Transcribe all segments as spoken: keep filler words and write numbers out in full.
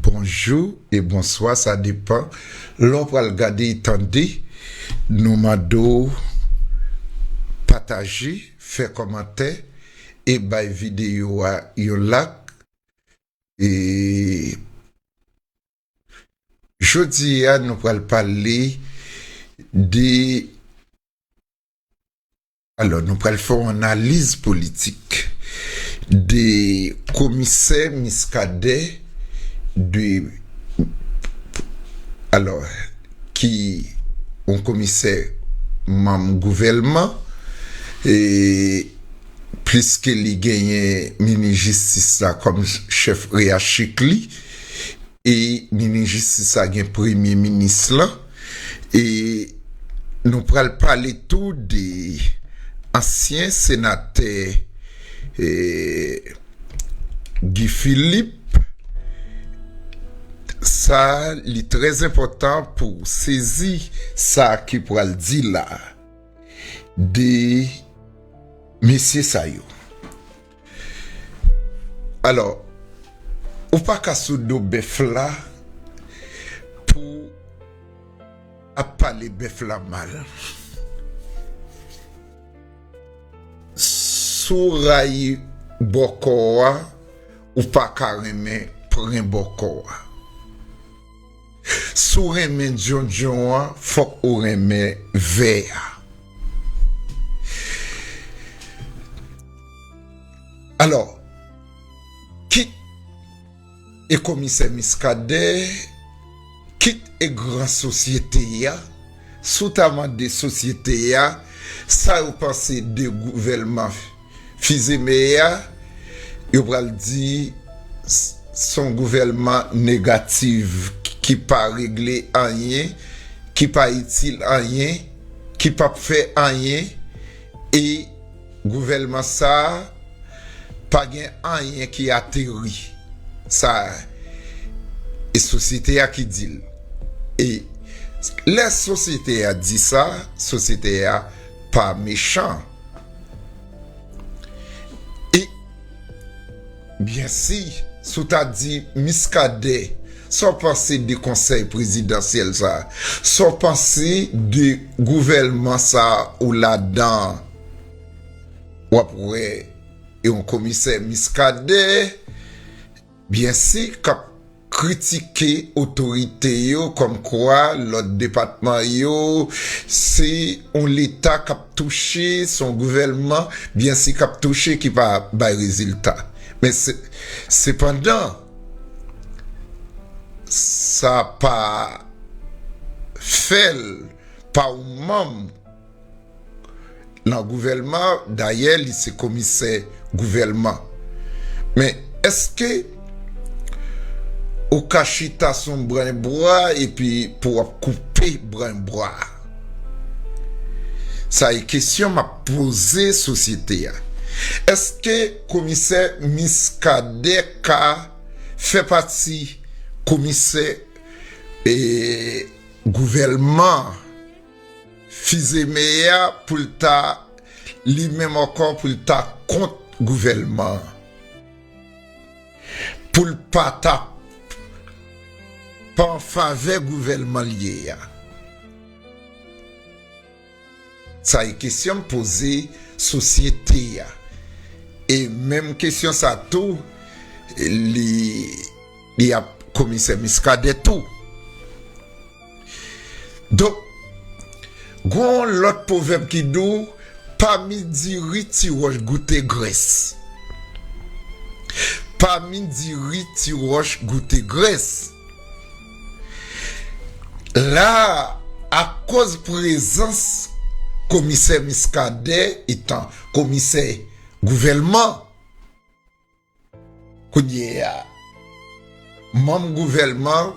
bonjou e bonswa, sa depann lè w pral gade e tande. Nou mande w pataje, fè kòmantè e bay videyo a yon like. E jodi a, nou pral pale de, alò, nou pral fè yon analiz politik de komisè Muscadin, de, alò, ki yon komisè manm gouvèlman, e pliske li genyen minis jistis la kòm chèf reyachik li, e minis jistis la gen premye minis lan, e nou pral pale tou de ansyen senatè, e, Guy Philippe. Sa, li trè enpòtan pou w sezi sa ki pral di la de mesye sa yo. Alò, ou pa ka sou do bèf la pou ap pale bèf la mal. Si w rayi bòkò a, ou pa ka renmen pren bòkò a. Si w renmen djondjon an, fòk ou renmen vè a. Alò, kit e komisè Muscadin, kit e gran sosyete a, si w ta mande sosyete a sa yo panse de gouvèlman Fils-Aimé a, yo pral di s-, s-, se yon gouvèlman negatif ki pa regle anyen, ki pa itil anyen, ki p ap fè anyen, e gouvèlman sa a pa gen anyen ki ateri. Sa, e sosyete a ki di l. E lè sosyete a di sa, sosyete a pa mechan. E byensi, si w ta di Muscadin, sa w panse de konsèy prezidansyèl sa a? Sa w panse de gouvèlman sa a ou ladan an? W ap wè yon komisè Muscadin, byensi, k ap kritike otorite yo, kòmkwa lòt depatman yo, se yon leta k ap touche, se yon gouvèlman, byensi, k ap touche, ki pa bay rezilta. Men se, sepandan, sa pa fè l pa yon manm nan gouvèlman, dayè, li se komisè gouvèlman. Men èske ou ka chita sou yon branch bwa epi pou w ap koupe branch bwa a? Sa e kesyon m ap poze sosyete a. Èske komisè Muscadin ka fè pati komisè, e, gouvèlman Fils-Aimé a pou l ta, li menm ankò, pou l ta kont gouvèlman an? Pou l pa ta, pa an favè gouvèlman l ye a? Sa e kesyon m poze sosyete a. E menm kesyon sa tou, li, li ap komisè Muscadin tou. Donk, gon lòt pwovèb ki di w, pa mi diri ti wòch goute grès. Pa mi diri ti wòch goute grès. La, akoz prezans komisè Muscadin, etan komisè gouvèlman, kounye a, manm gouvèlman,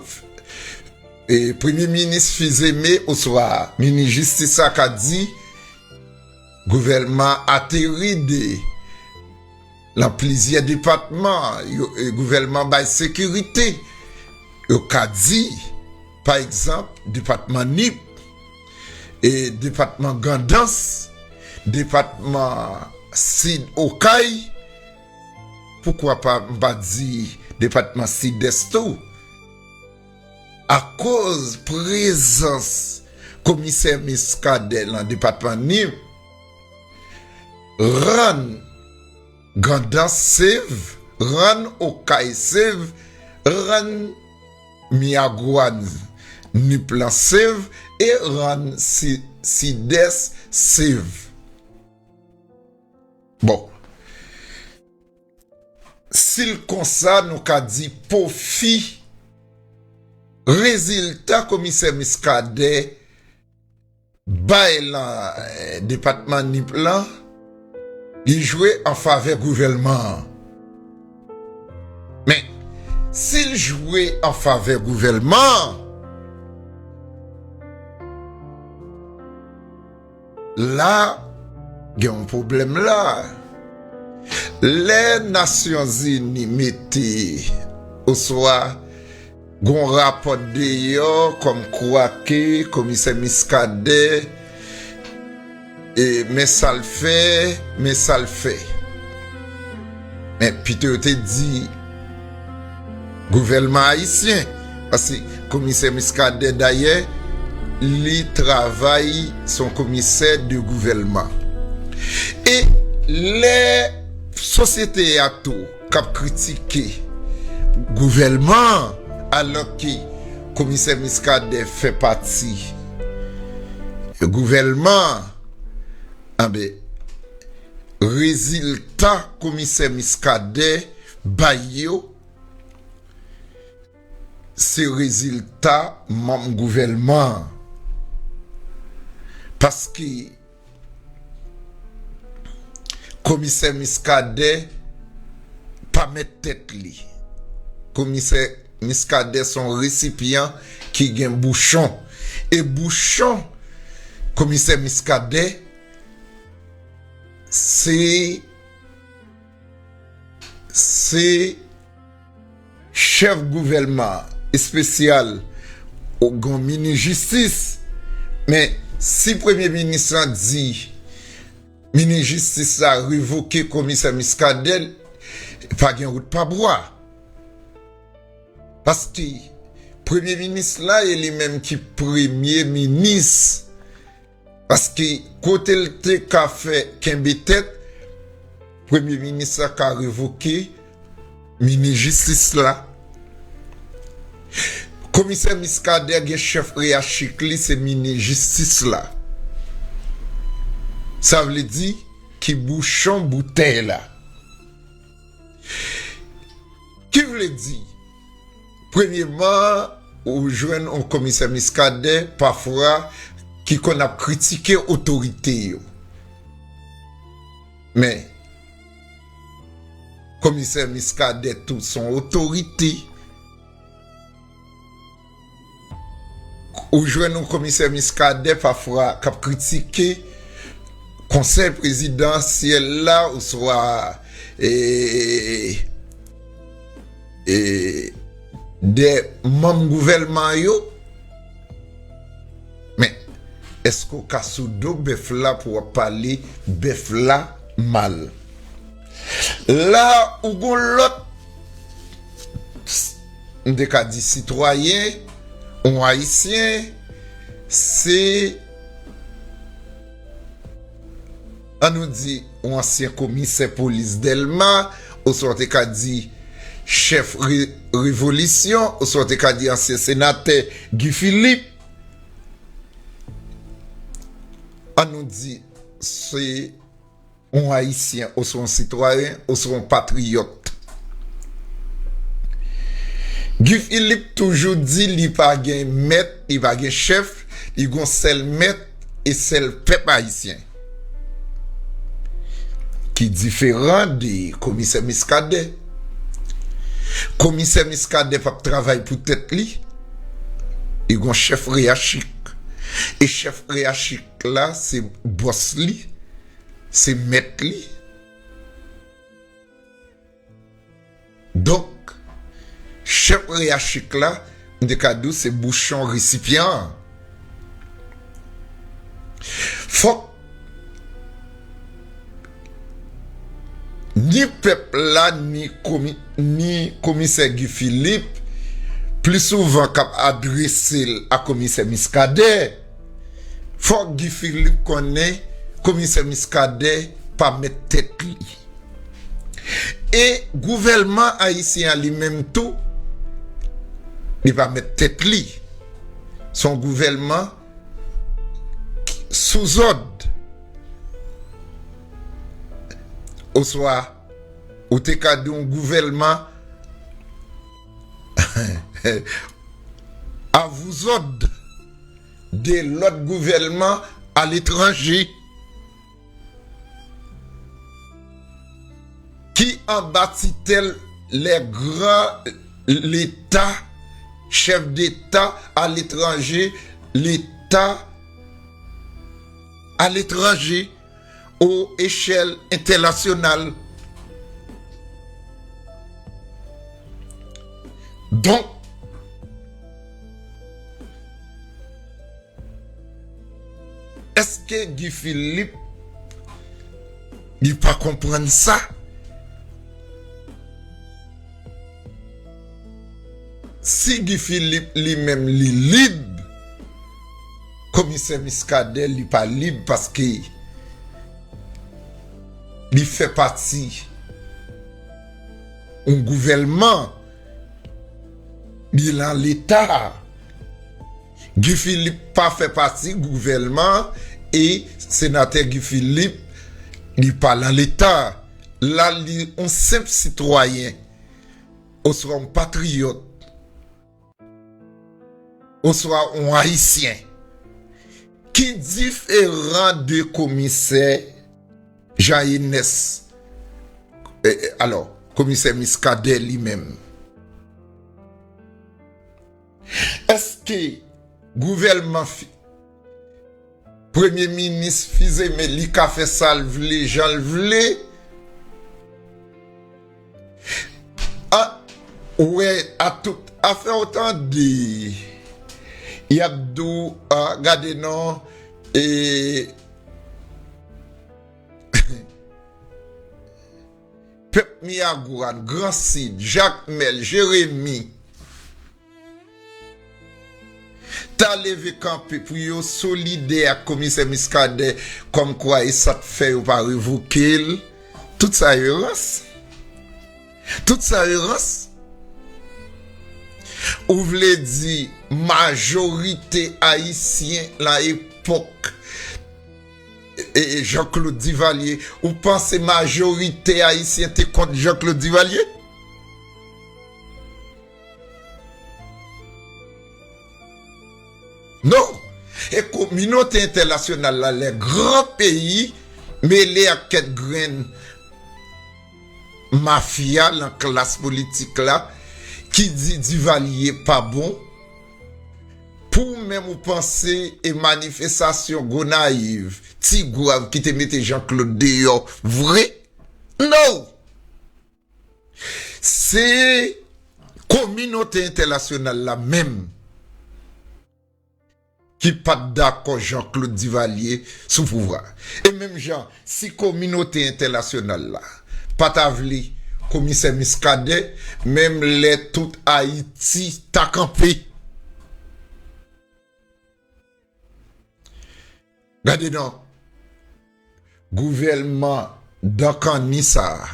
e, premye minis Fils-Aimé oswa minis jistis la ka di, gouvèlman ateri de, nan plizyè depatman, yo, e, gouvèlman bay sekirite. Yo ka di, pa egzanp, depatman Nip, e depatman Grandans, depatman Sid Okay, poukwa pa, m pa di depatman Sidès tou? akoz prezans komisè Muscadin nan depatman Nip rann Grandans save, rann Okay save, rann Miragwàn Nip lan save e rann Si-, Sidès save. Bon. Si l konsa, nou ka di pwofi rezilta komisè Muscadin bay lan, eh, depatman Nip lan, li jwe an favè gouvèlman an. Men, si l jwe an favè gouvèlman an, la, gen yon pwoblèm la. Lè Nasyonzini mete, oswa gon rapò deyò kòmkwa ke komisè Muscadin, e, men sa l fè, men sa l fè. Men pito yo te di gouvèlman ayisyen, paske komisè Muscadin dayè, li travay, se yon komisè de gouvèlman. E lè sosyete a tou k ap kritike gouvèlman an, alòske komisè Muscadin fè pati gouvèlman an, anben, rezilta komisè Muscadin bay yo, se rezilta manm gouvèlman an. Paske komisè Muscadin pa mèt tèt li. Komisè Muscadin se yon resipyan ki gen bouchon. E bouchon komisè Muscadin, se, se chèf gouvèlman espesyal, ou gen minis jistis. Men, si premye minis lan di minis jistis la revoke komisè Muscadin, pa gen wout pa bwa. Paske premye minis la, e li menm ki premye minis. Paske kote l te ka fè kenbe tèt, premye minis la ka revoke minis jistis la. Komisè Muscadin gen chèf reyachik li, se minis jistis la. Sa vle di ki bouchon boutèy la. Ki vle di, premyeman, ou jwenn yon komisè Muscadin pafwa ki konn ap kritike otorite yo. Men, komisè Muscadin tou se yon otorite. Ou jwenn yon komisè Muscadin pafwa k ap kritike konsèy prezidansyèl la, oswa, e, e, de manm gouvèlman yo. Men, èske w ka sou do bèf la pou w ap pale bèf la mal? La, ou gon lòt, m te ka di sitwayen, yon Ayisyen, se, ann nou di, yon ansyen komisè polis Dèlma, oswa w te ka di chèf re-, revolisyon, oswa w te ka di ansyen senatè Guy Philippe. Ann nou di, se yon Ayisyen, oswa yon sitwayen, oswa yon patriyòt. Guy Philippe toujou di li pa gen mèt, li pa gen chèf, li gon sèl mèt, e sèl pèp ayisyen. Ki diferan de komisè Muscadin. Komisè Muscadin p ap travay pou tèt li. Li gon chèf reyachik. E chèf reyachik la, se bòs li, se mèt li. Donk, chèf reyachik la, m te ka di w se bouchon resipyan an. Fòk ni pèp la, ni komi-, ni komisè Guy Philippe pli souvan k ap adrese l a Komisè Muscadin, fòk Guy Philippe konnen Komisè Muscadin pa mèt tèt li. E gouvèlman ayisyen an li menm tou, li pa mèt tèt li. Se yon gouvèlman sou zòd. Oswa, ou te ka di yon gouvèlman a vouzòd de lòt gouvèlman aletranje ki anba titèl les grands Leta, chèf d'Eta aletranje, Leta aletranje, o echèl entènasyonal. Donk, èske Guy Philippe, li pa konprann sa? Si Guy Philippe li menm li lib, Komisè Muscadin li pa lib paske li fè pati yon gouvèlman, li lan Leta. Guy Philippe pa fè pati gouvèlman e senatè Guy Philippe li pa lan Leta. La li yon senp sitwayen oswa yon patriyòt oswa yon ayisyen. Ki diferan de komisè Jean Enes, eh, eh, alò, komisè Muscadin li menm? Èske gouvèlman fi, premye minis Fils-Aimé li ka fè sa l vle, jan l vle? A, ou wè, a tout afè ou tande, y ap di w, a, gade non, e, pèp Miyagwàn, Gran Sid, Jakmèl, Jeremi, ta leve kanpe pou yo solidè ak komisè Muscadin, kòmkwa e sa k fè yo pa revoke l. Tout sa yo rans. Tout sa yo rans. Ou vle di majorite ayisyen lan epòk e, e Jean-Claude Duvalier, ou panse majorite ayisyen te kont Jean-Claude Duvalier? Non. E kominote entènasyonal la, lè gran peyi mele ak kèk grenn mafya lan klas politik la ki di Duvalier pa bon, pou ou menm ou panse e manifestasyon Gonayiv, Tigwav ki te mete Jean-Claude deyò vre? Non! Se kominote entènasyonal la menm ki pa t dakò Jean-Claude Duvalier sou pouvwa. E menm jan, si kominote entènasyonal la pa ta vle komisè Muscadin, menm lè tout Ayiti ta kanpe. Gade non. Gouvèlman dankanni sa a,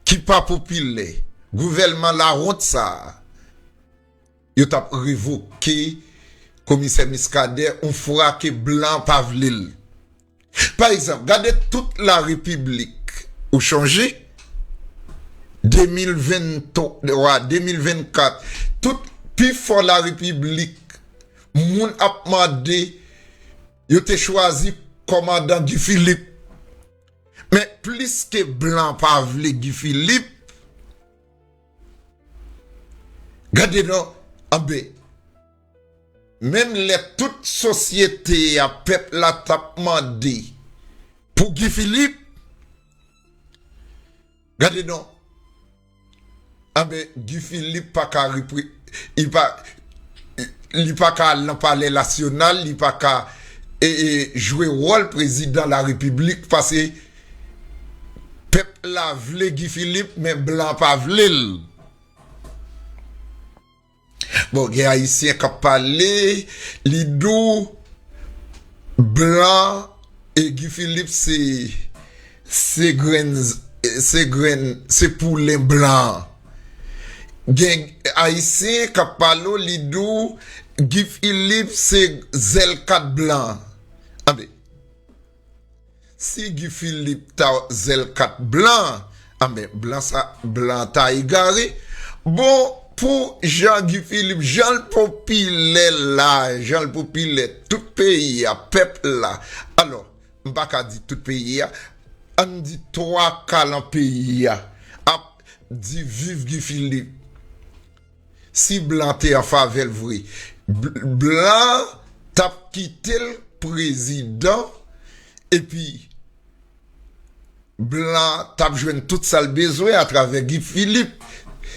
ki pa popilè, gouvèlman lawont sa a, yo t ap revoke komisè Muscadin yon fwa ke blan pa vle l. Pa egzanp, gade tout larepiblik, ou chonje, de mil venntwa, de mil vennkat, tout pifò larepiblik, moun ap mande, yo te chwazi kòmandan Guy Philippe. Men plis ke blan pa vle Guy Philippe, gade non, anben, menm lè tout sosyete a, pèp la t ap mande pou Guy Philippe, gade non. Anben, Guy Philippe pa ka repre-, li pa, li pa ka al nan Palè Nasyonal, li pa ka, e, e, jwe wòl prezidan larepiblik, paske pèp la vle Guy Philippe, men blan pa vle l. Bon, gen Ayisyen k ap pale, li di w blan, e Guy Philippe se, se grenn, se grenn, se poulen blan. Gen Ayisyen k ap pale w, li di w Guy Philippe se zèl kat blan. Anben, si Guy Philippe ta zèl kat blan, anben, blan sa, blan ta egare. Bon, pou jan Guy Philippe, jan l popilè la, jan l popilè tout peyi a, pèp la. Alò, m pa ka di tout peyi a, ann di twa ka nan peyi a ap di viv Guy Philippe. Si blan te an favè l vre, bl-, blan t ap kite l prezidan, epi blan t ap jwenn tout sa l bezwen atravè Guy Philippe.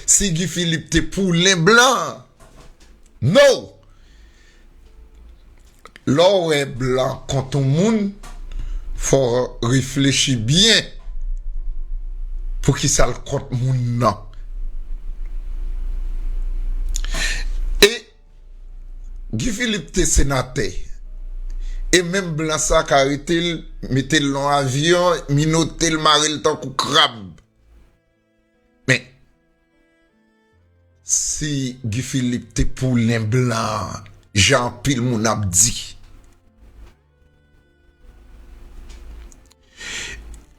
Si Guy Philippe te poulen blan, no! Lè w wè blan kont yon moun, fò w reflechi byen poukisa l kont moun nan. E Guy Philippe te senatè. E menm blan sa ka rete l, mete l nan yon avyon, minote l, mare l tankou krab. Men, si Guy Philippe te poulen blan, jan anpil moun ap di,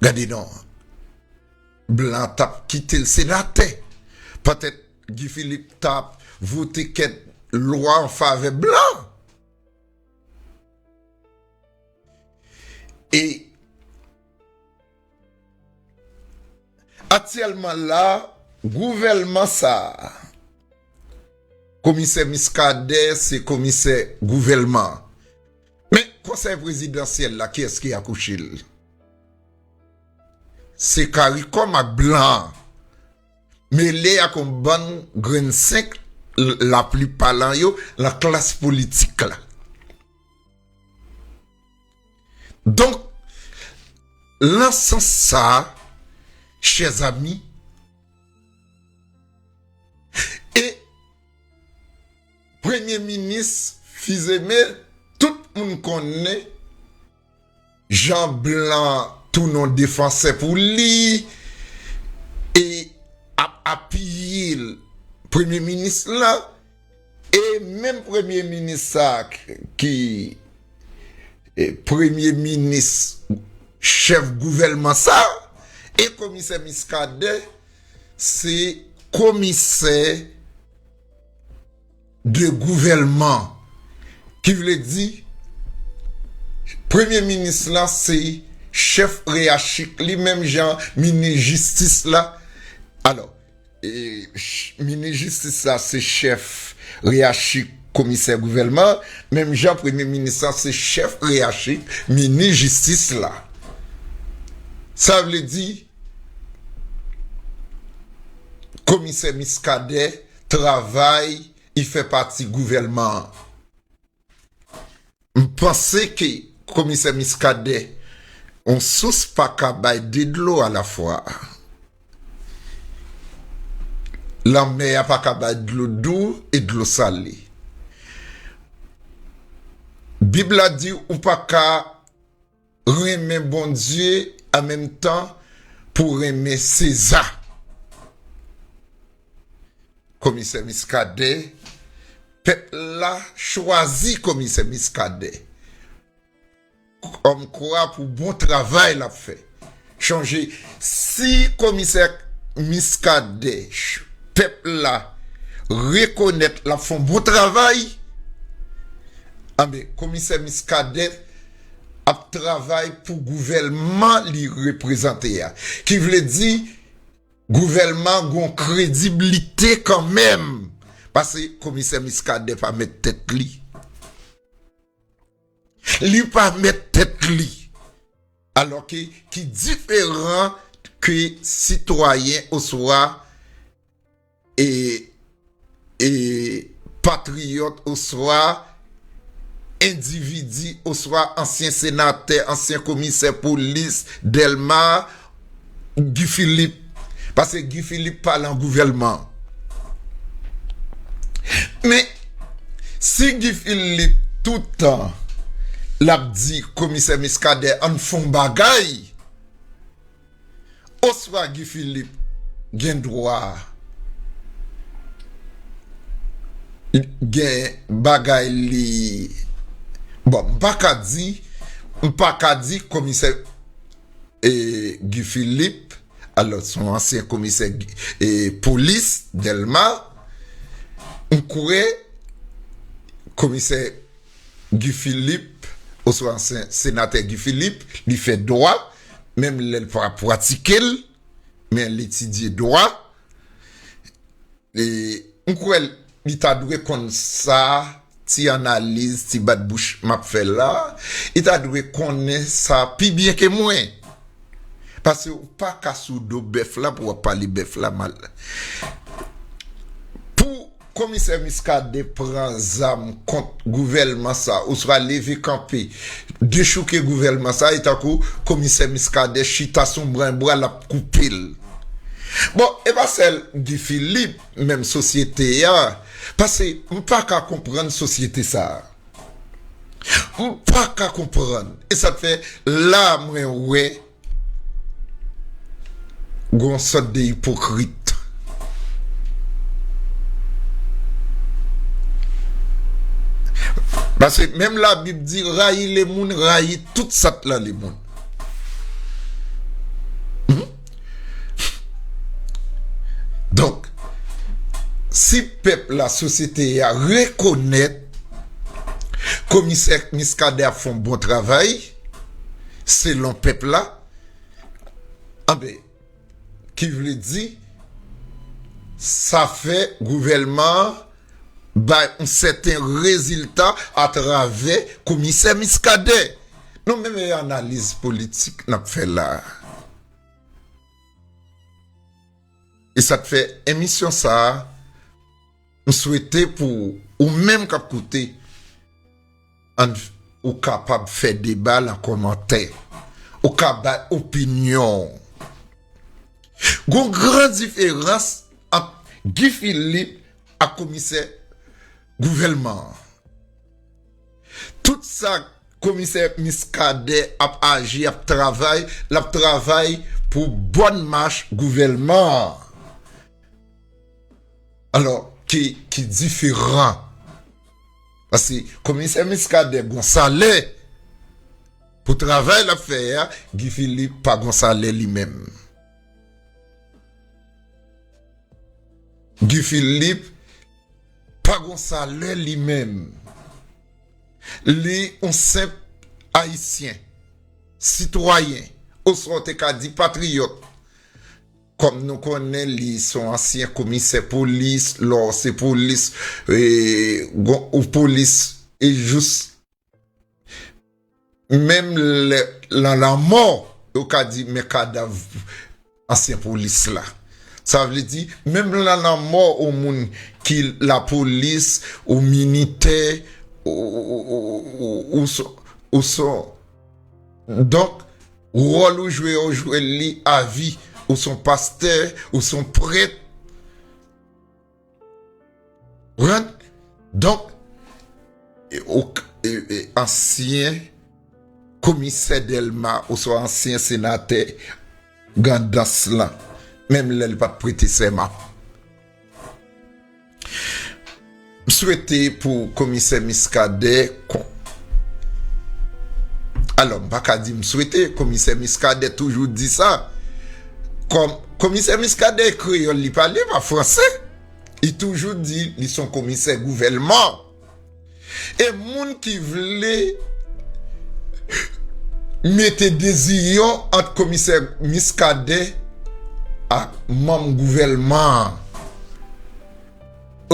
gade non, blan t ap kite l senatè. Petèt Guy Philippe t ap vote kèk lwa an favè blan. E aktyèlman la, gouvèlman sa a, Komisè Muscadin se komisè gouvèlman an. Men konsèy prezidansyèl la, kiyès ki akouche l? Se CARICOM ak blan an, mele ak yon bann grenn senk, l-, laplipa lan yo, nan klas politik la. Donk, nan sans sa a, chè zanmi, e premye minis Fils-Aimé, tout moun konnen jan blan tounen yon defansè pou li, e ap apiye l, premye minis la, e menm premye minis sa k-, ki, e, premye minis chèf gouvèlman sa, e komisè Muscadin se komisè de gouvèlman, ki vle di, premye minis lan se chèf reyachik li, menm jan minis jistis la. Alò, e, ch-, minis jistis la se chèf reyachik komisè gouvèlman, menm jan premye minis lan se chèf reyachik minis jistis la. Sa vle di, komisè Muscadin travay, li fè pati gouvèlman an. M panse ke komisè Muscadin, yon sous pa ka bay de dlo alafwa. Lanmè a pa ka bay dlo dou e dlo sale. Bib la di ou pa ka renmen Bondye an menm tan pou renmen Seza. Komisè Muscadin, pèp la chwazi komisè Muscadin kòmkwa pou bon travay l ap fè. Chonje, si komisè Muscadin, ch-, pèp la rekonèt l ap fè yon bon travay, anben, komisè Muscadin ap travay pou gouvèlman li reprezante a. Ki vle di, gouvèlman gon krediblite kanmenm. Paske komisè Muscadin pa mèt tèt li. Li pa mèt tèt li. Alò ke, ki diferan ke sitwayen oswa e, e patriyòt oswa endividi oswa ansyen senatè, ansyen komisè polis, Dèlma, Guy Philippe. Paske Guy Philippe pa lan gouvèlman. Men, si Guy Philippe toutan l ap di komisè Muscadin ann fè yon bagay, oswa Guy Philippe gen dwa gen bagay li, bon, m pa ka di, m pa ka di komisè e, Guy Philippe, alò, se yon ansyen komisè e, polis Dèlma, m kwè komisè Guy Philippe, oswa ansyen senatè Guy Philippe, li fè dwa, menm lè l pa pratike l, men l etidye dwa. E, m kwè li ta dwe konn sa, ti analiz, ti bat bouch m ap fè la, li ta dwe konnen sa pi byen ke mwen. Paske ou pa ka sou do bèf la pou w ap pale bèf la mal. Pou komisè Muscadin pran zam kont gouvèlman sa, oswa leve kanpe, dechouke gouvèlman sa, e tankou komisè Muscadin chita sou bran bwa l ap koupe l. Bon, e pa sèl Guy Philippe, menm sosyete a, paske m pa ka konprann sosyete sa a. M pa ka konprann. E sa k fè la mwen wè gon sòt de ipokrit. Paske menm Labib di, rayi lemoun, rayi tout sa k nan lemonn. Hmm? Donk, si pèp la, sosyete a rekonèt komisè Muscadin ap fè yon bon travay, selon pèp la, anben, ki vle di, sa fè gouvèlman an bay yon sèten rezilta atravè komisè Muscadin. Nou menm e analiz politik n ap fè la a. E sa k fè emisyon sa a, m swete pou ou menm k ap koute, ann, ou kapab fè deba nan kòmantè. Ou ka bay opinyon w. Gon gran diferans ant Guy Philippe ak komisè gouvèlman an. Tout sa komisè Muscadin ap aji, ap travay, l ap travay pou bòn mach gouvèlman an. Alò, ki, ki diferan. Paske komisè Muscadin gon salè pou travay l ap fè a, Guy Philippe pa gon salè li menm. Guy Philippe pa gon salè li menm. Li yon senp ayisyen, sitwayen, oswa w te ka di patriyòt. Kòm nou konnen, li se yon ansyen komisè polis, lò se polis, e, gon, ou polis, e jous menm lè, lan lanmò, yo ka di, men kadav ansyen polis la. Sa vle di, menm lan lanmò yon moun ki lapolis, ou militè, ou, ou, ou, ou, ou son, ou son. Donk, wòl ou jwe, ou jwe li avi, ou son pastè, ou son prèt. Konprann? Donk, e, ou k-, e, e, ansyen komisè Dèlma oswa ansyen senatè Grandans lan, menm lè l pa t prete sèman. M swete pou komisè Muscadin kon-, alò, m pa ka di m swete, komisè Muscadin toujou di sa. Kòm, komisè Muscadin e kreyòl li pale, pa franse. Li toujou di li se yon komisè gouvèlman. E moun ki vle mete deziyon ant komisè Muscadin ak manm gouvèlman an,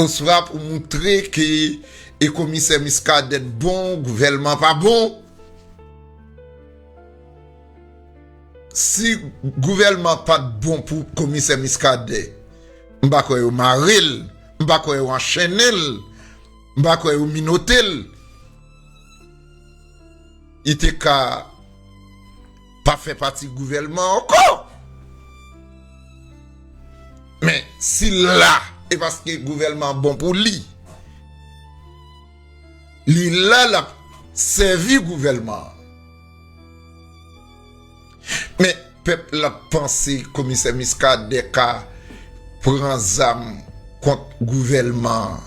oswa pou moutre ke e komisè Muscadin bon, gouvèlman pa bon. Si gouvèlman pa t bon pou komisè Muscadin, m pa kwè yo mare l, m pa kwè yo anchennen l, m pa kwè yo minote l. Li te ka pa fè pati gouvèlman ankò. Men, si l la, e paske gouvèlman an bon pou li. Li la, l ap sèvi gouvèlman an. Men pèp la t panse komisè Miskadè ka pran zam kont gouvèlman an.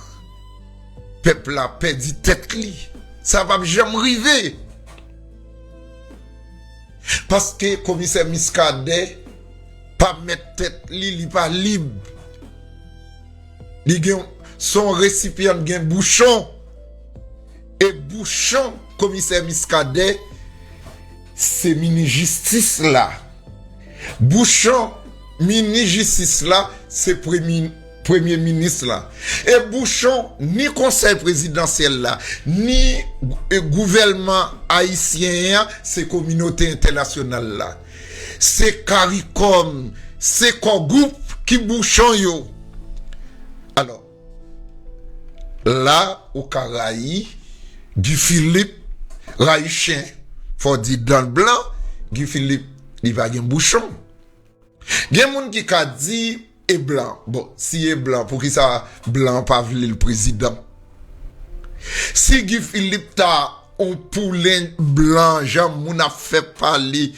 Pèp la pèdi tèt li. Sa p ap janm rive. Paske komisè Miskadè pa mèt tèt li, li pa lib. Li gen, se yon resipyan, gen bouchon. E bouchon komisè Miskadè, se minis jistis la. Bouchon minis jistis la, se premye, premye minis la. E bouchon ni konsèy prezidansyèl la, ni, e, gouvèlman ayisyen an, se kominote entènasyonal la. Se karikòm, se kò gwoup ki bouchon yo. Alò, la ou ka rayi Guy Philippe, rayi chen, fò w di dan l blan, Guy Philippe, li pa gen bouchon. Gen moun ki ka di, e blan. Bon, si e blan, poukisa blan pa vle l prezidan? Si Guy Philippe ta yon poulen blan, jan moun ap fè pale,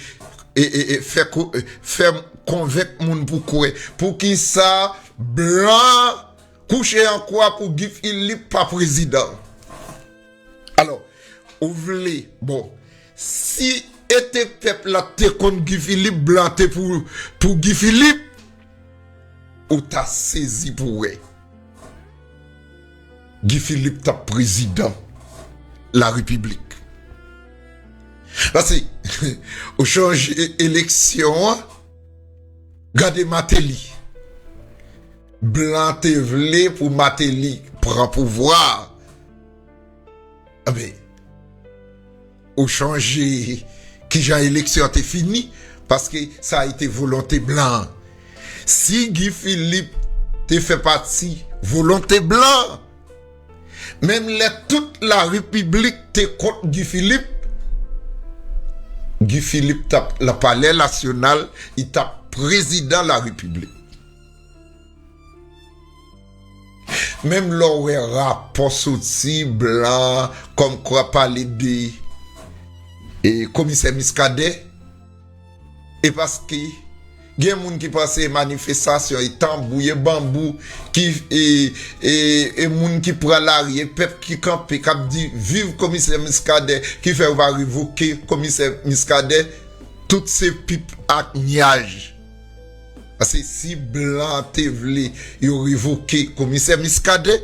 e, e, e, fè ko-, e, fè konvenk moun pou kwè, poukisa blan kouche an kwa pou Guy Philippe pa prezidan? Alò, ou vle, bon, si e te pèp la te konn Guy Philippe, blan te pou, pou Guy Philippe, ou ta sezi pou wè Guy Philippe t ap prezidan larepiblik. Paske, ou chanje eleksyon an, gade Martelly. Blan te vle pou Martelly pran pouvwa a. Enben, ou chanje kijan eleksyon an te fini, paske sa a ete volonte blan an. Si Guy Philippe te fè pati volonte blan an, menm lè tout larepiblik te kont Guy Philippe, Guy Philippe t ap nan Palè Nasyonal, li t ap prezidan larepiblik. Menm lè w wè rapò soti, blan, kòmkwa pale de, e, komisè Miskadè, e paske gen moun ki panse e manifestasyon, e tanbou, e banbou, ki, e, e, e moun ki pran lari, e pèp ki kanpe, k ap di, "Viv komisè Miskadè," ki fè yo pa revoke komisè Miskadè, tout se pip ak nyaj. Paske si blan te vle yo revoke komisè Miskadè,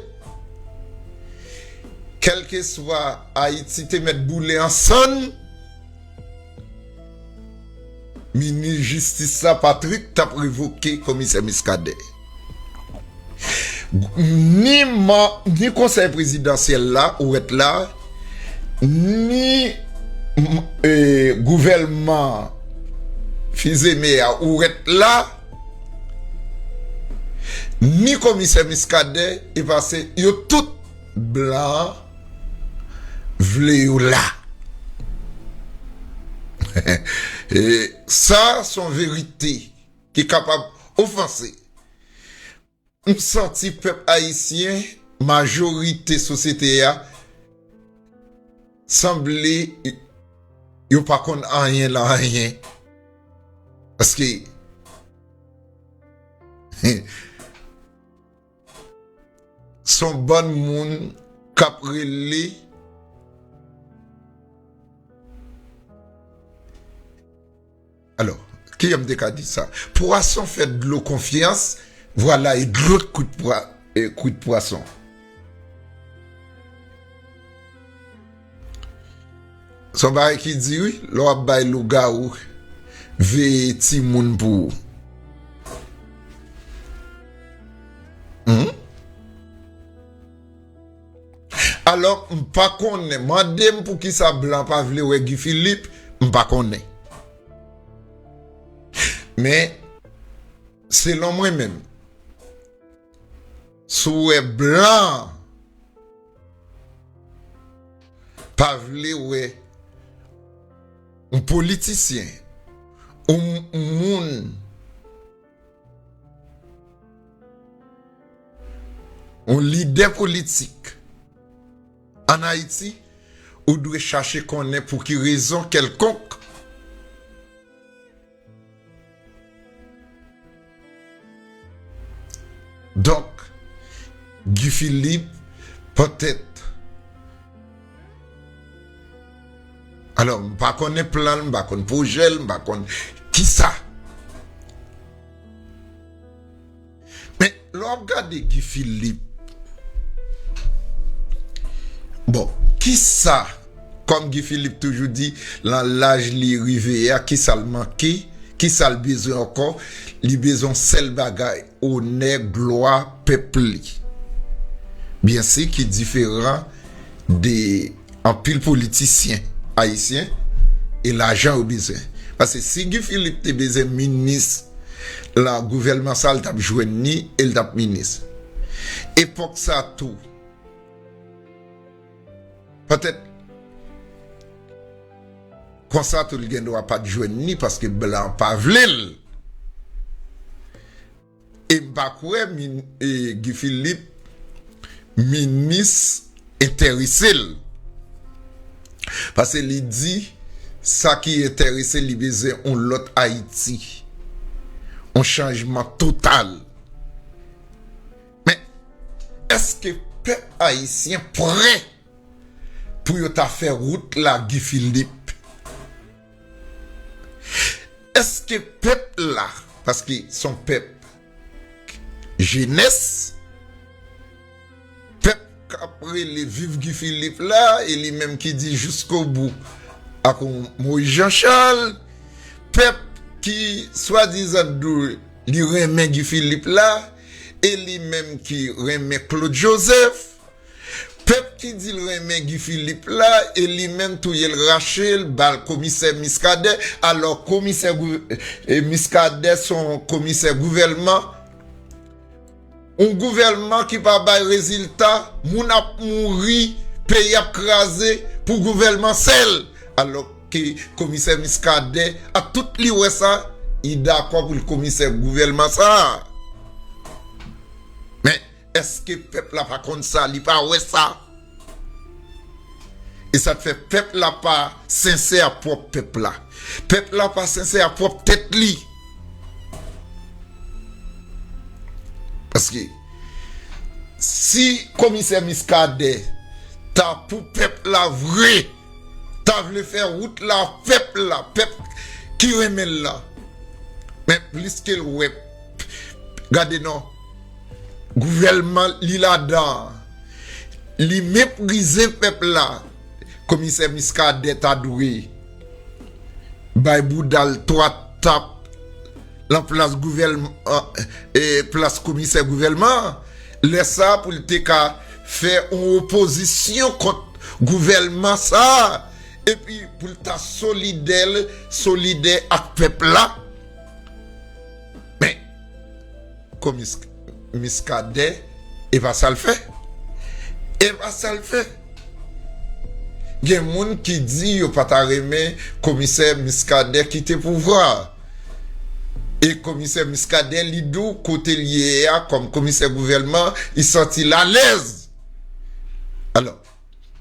kèlkeswa Ayiti te mèt boule an sann, minis jistis la, Patrick, t ap revoke komisè Miskadè. Ni man, ni konsèy prezidansyèl la, ou wèt la, ni, m, e, gouvèlman Fils-Aimé a, ou wèt la, ni komisè Miskadè, e pase yo tout blan vle yo la. E sa, se yon verite ki kapab ofanse. M santi pèp ayisyen, majorite sosyete a, sanble yo pa konn anyen nan anyen. Paske se yon bann moun k ap rele. Alò, kijan m te ka di sa? Pwason fè dlo konfyans, vwala, e dlo kwit pwa-, e kwit pwason. Se yon bagay ki di wi, lè w ap bay lougawou, veye timoun pou ou. Hmm? Alò, m pa konnen. Mande m poukisa blan pa vle wè Guy Philippe, m pa konnen. Men, selon mwen menm, si w wè blan pa vle wè yon politisyen, yon moun, yon lidè politik, Ann Ayiti, ou dwe chache konnen pou ki rezon kèlkonk. Donk, Guy Philippe, petèt. Alò, m pa konnen plan l, m pa konn pwojè l, m pa konn kisa. Men, lè w ap gade Guy Philippe, bon, kisa, kòm Guy Philippe toujou di, nan laj li rive a, kisa l manke, kisa l bezwen ankò, li bezwen yon sèl bagay, onè, glwa pèp li. Byensi ki diferan de anpil politisyen ayisyen e lajan yo bezwen. Paske si Guy Philippe te bezwen minis nan gouvèlman sa, l t ap jwenn ni e l t ap minis. Epòk sa tou, petèt konsa tou l gen dwa pa t jwenn ni paske blan pa vle l. E m pa kwè min, e, Guy Philippe, minis enterese l. Paske li di, sa ki enterese li bezwen yon lòt Ayiti. Yon chanjman total. Men, èske pèp ayisyen prè pou yo ta fè wout la Guy Philippe? Èske pèp la, paske se yon pèp jenès, pèp k ap rele viv Guy Philippe la, e li menm ki di jiskobou ak yon Moïse Jean Charles, pèp ki swadizan di li renmen Guy Philippe la, e li menm ki renmen Claude Joseph, pèp ki di l renmen Guy Philippe la, e li menm touye l, rache l, ba l komisè Muscadin, alò komisè gou-, e, Muscadin se yon komisè gouvèlman, yon gouvèlman ki pa bay rezilta, moun ap mouri, peyi ap kraze pou gouvèlman sèl, alò ke komisè Muscadin, ak tout li wè sa, li dakò pou l komisè gouvèlman sa. Men, èske pèp la pa konn sa, li pa wè sa? E sa k fè pèp la pa sensè a pwòp pèp la. Pèp la pa sensè a pwòp tèt li. Paske si komisè Muscadin ta pou pèp la vre, ta vle fè wout la, pèp la, pèp ki renmen l la. Men plis ke l wè, gade non, gouvèlman li ladan an, li meprize pèp la, komisè Muscadin ta dwe bay bouda l twa tap lan plas gouvèlman, e, plas komisè gouvèlman an. Lè sa a pou l te ka fè yon opozisyon kont gouvèlman sa a, epi pou l ta solidè, solidè ak pèp la. Men, komisè Muscadin, e pa sa l fè. E pa sa l fè. Gen moun ki di yo pa ta renmen komisè Muscadin kite pouvwa a. E komisè Muscadin, li di w kote l ye a kòm komisè gouvèlman, li santi l alèz. Alò,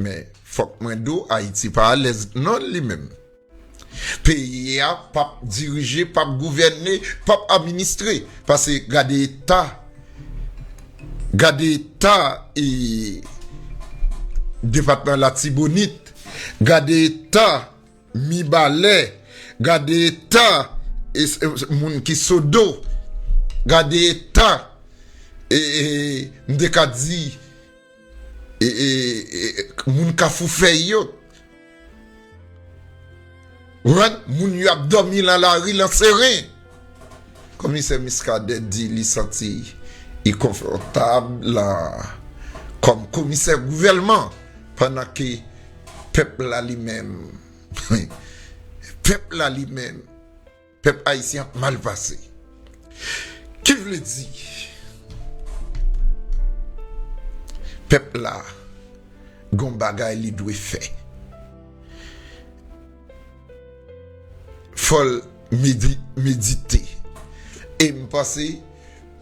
men fòk mwen di w, Ayiti pa alèz non li menm. Peyi a p ap dirije, p ap gouvène, p ap administre. Paske gade eta, gade eta, e, depatman Latibonit, gade eta Mibalè, gade eta, e, s-, e, s-, moun ki Sodo, gade eta, e, e, m te ka di, e, e, e, moun Kafou Fèy yo. Ou konprann? Moun yo ap dòmi lan lari, lan seren. Komisè Muscadin di li santi li konfòtab lan, kòm komisè gouvèlman, pandan ke pèp la li menm, pèp la li menm, pèp ayisyen ap mal pase. Ki vle di, pèp la gon bagay li dwe fè. Fò l medi-, medite. E m panse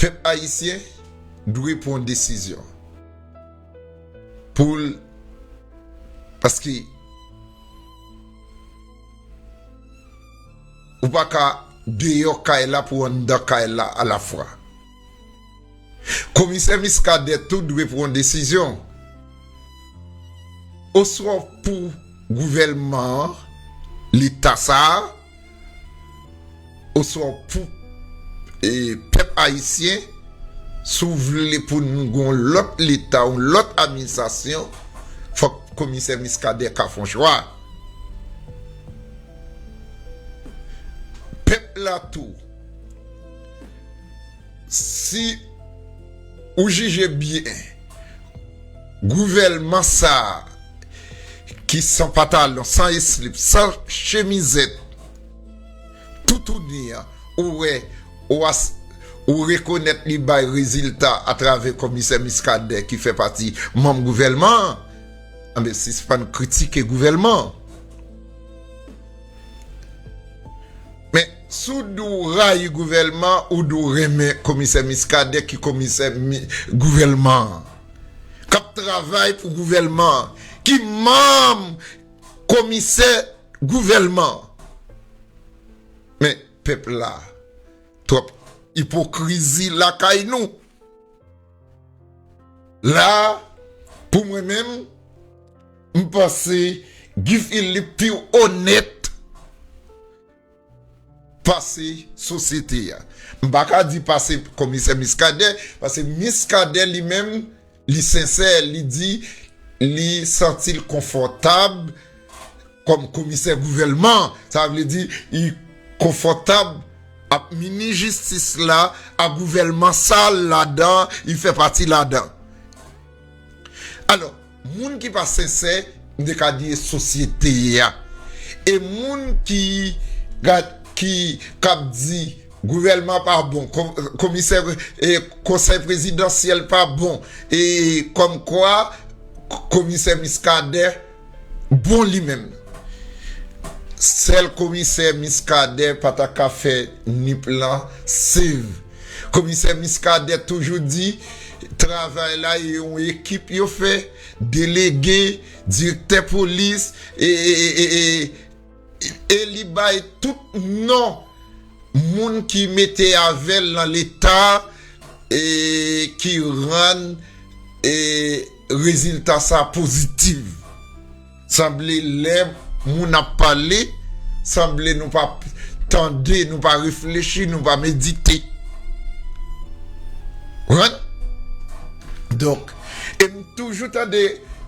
pèp ayisyen dwe pran yon desizyon pou l Paske ou pa ka deyò kay la pou anndan kay la alafwa. Komisè Muscadin tou dwe pran yon desizyon. Oswa pou gouvèlman an, leta sa a, oswa pou, e, pèp ayisyen, si w vle pou nou gen yon lòt leta, yon lòt administrasyon, fòk komisè Muscadin ka fè yon chwa. Pèp la tou, si ou jije byen, gouvèlman sa a ki san pantalon, san eslip, san chemizèt, toutouni an, ou wè, ou as-, ou rekonèt li bay rezilta atravè komisè Muscadin ki fè pati manm gouvèlman an, anben, sispann kritike gouvèlman an. Men, si w di w rayi gouvèlman, ou di w renmen komisè Muscadin ki komisè mi-, gouvèlman an, k ap travay pou gouvèlman an, ki manm komisè gouvèlman an. Men, pèp la, twòp ipokrizi lakay nou. La, pou mwen menm, m panse Guy Philippe pi onèt pase sosyete a. M pa ka di pase komisè Muscadin, paske Muscadin li menm, li sensè, li di li santi l konfòtab kòm komisè gouvèlman. Sa vle di, li konfòtab ap minis jistis la, a gouvèlman sa l ladan, li fè pati ladan. Alò, moun ki pa sensè, m te ka di e sosyete a. E moun ki, ki, k ap di gouvèlman pa bon, ko-, komisè, e konsèy prezidansyèl pa bon, e kòmkwa k-, komisè Muscadin bon li menm. Sèl komisè Muscadin pa ta ka fè Nip lan save. Komisè Muscadin toujou di, travay la, e yon ekip yo fè, delege, direktè polis, e, e, e, e, e, e li bay tout non moun ki mete avè l nan leta, e ki rann, e, rezilta sa pozitif. Sanble lè moun ap pale, sanble nou pa tande, nou pa reflechi, nou pa medite. Konprann? Donk, e m toujou tande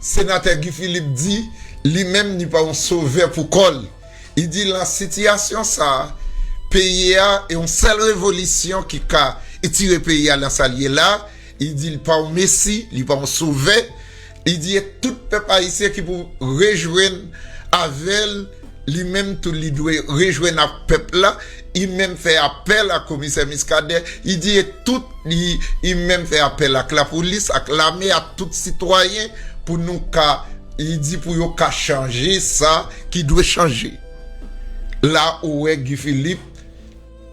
senatè Guy Philippe di, li menm, li pa yon sovè pou kò l. Li di, lan sitiyasyon sa a, peyi a, e yon sèl revolisyon ki ka etire peyi a lan sa l ye la, li di, li pa yon mesi, li pa yon sovè. Li di, e tout pèp ayisyen ki pou rejwenn avè l, li menm tou, li dwe rejwenn ak pèp la. Li menm fè apèl a komisè Muscadin. Li di, e tout, li, li menm fè apèl ak lapolis, ak lame, ak tout sitwayen pou nou ka, li di, pou yo ka chanje sa ki dwe chanje. La ou wè Guy Philippe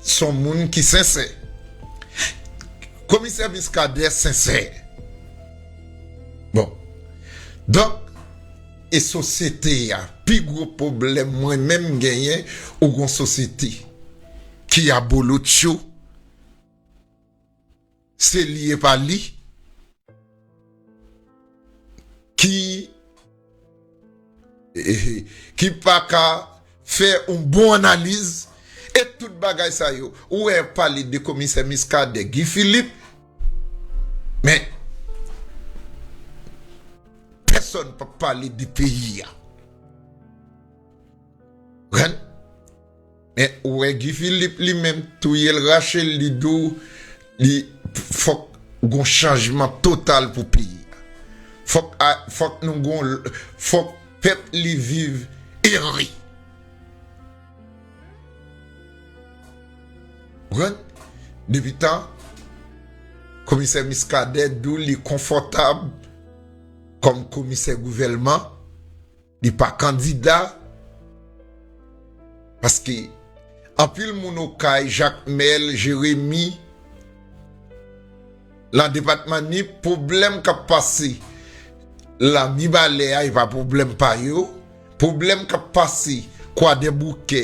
s on moun ki sensè. Komisè Muscadin sensè. Bon. Donk, e sosyete a, pi gwo pwoblèm mwen menm m genyen, ou gon sosyete ki abolotcho, se li e pa li, ki, ki pa ka fè yon bon analiz, e tout bagay sa yo. Ou wè pale de komisè Muscadin, Guy Philippe, men pèsonn pa pale de peyi a. Konprann? Men ou wè Guy Philippe li menm, touye l, rache l, li di w, li, fòk gon chanjman total pou peyi a. Fòk a, fòk nou gon, fòk pèp li viv ere. Konprann? Depi tan komisè Muscadin di w li konfòtab kòm komisè gouvèlman, li pa kandida, paske anpil moun Okay, Jakmèl, Jeremi, lan depatman Nip, pwoblèm k ap pase lan Mibalè a, e pa pwoblèm pa yo. Pwoblèm k ap pase Kwadèboukè,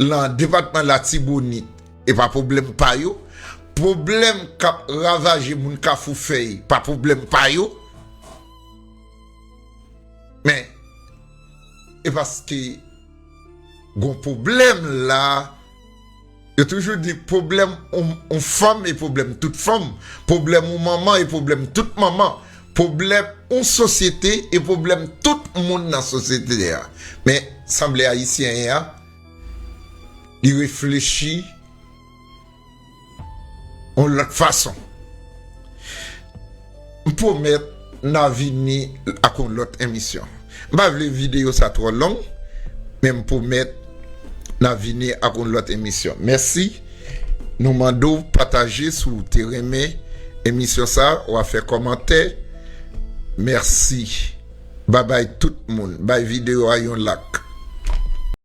lan depatman Latibonit, e pa pwoblèm pa yo. Pwoblèm k ap ravaje moun Kafou Fèy, pa pwoblèm pa yo. Men, e paske gon pwoblèm la, yo toujou di pwoblèm yon, yon fanm e pwoblèm tout fanm, pwoblèm yon manman e pwoblèm tout manman, pwoblèm yon sosyete e pwoblèm tout moun nan sosyete a. Men, sanble Ayisyen an, li reflechi yon lòt fason. M pwomèt n a vini ak yon lòt emisyon. M pa vle videyo sa twò long, men m pwomèt n a vini ak yon lòt emisyon. Mèsi. Nou mande w pataje si w te renmen emisyon sa, w a fè kòmantè. Mèsi. Babay tout moun. Bay videyo a yon like.